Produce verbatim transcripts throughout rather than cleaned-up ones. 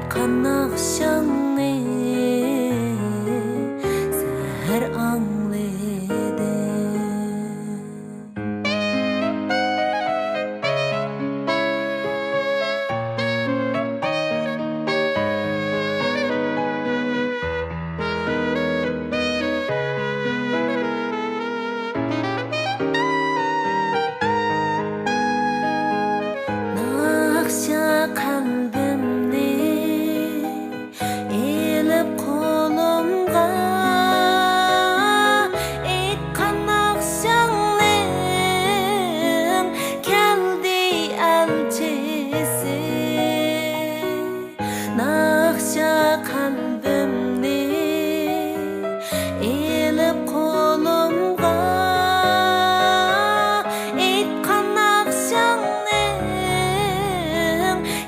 ئېيتقان ناخشاڭنى سەھەر ئاڭلىدىم. ناخشا قەلبىمنى ئېلىپ قولۇمغا، ئېيتقان ناخشاڭنىڭ كەلدى ئەلچىسى. ناخشا قەلبىمنى ئېلىپ قولۇمغا، ئېيتقان ناخشاڭنىڭ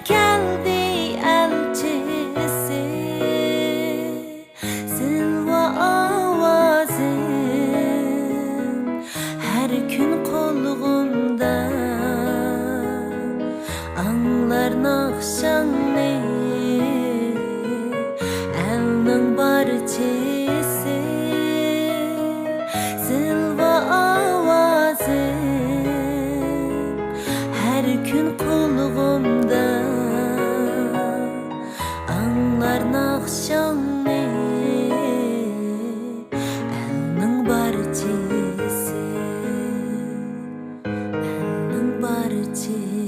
كەلدى ئەلچىسى. زىلۋا ئاۋازىڭ ھەر كۈن قۇلىقىمدا، ئاڭلار ناخشاڭنى ئەلنىڭ بارچىسى. زىلۋا ئاۋازىڭ ھەر كۈن قۇلىقىمدا، ئاڭلار ناخشاڭنى ئەلنىڭ بارچىسى، ئەلنىڭ بارچىسى.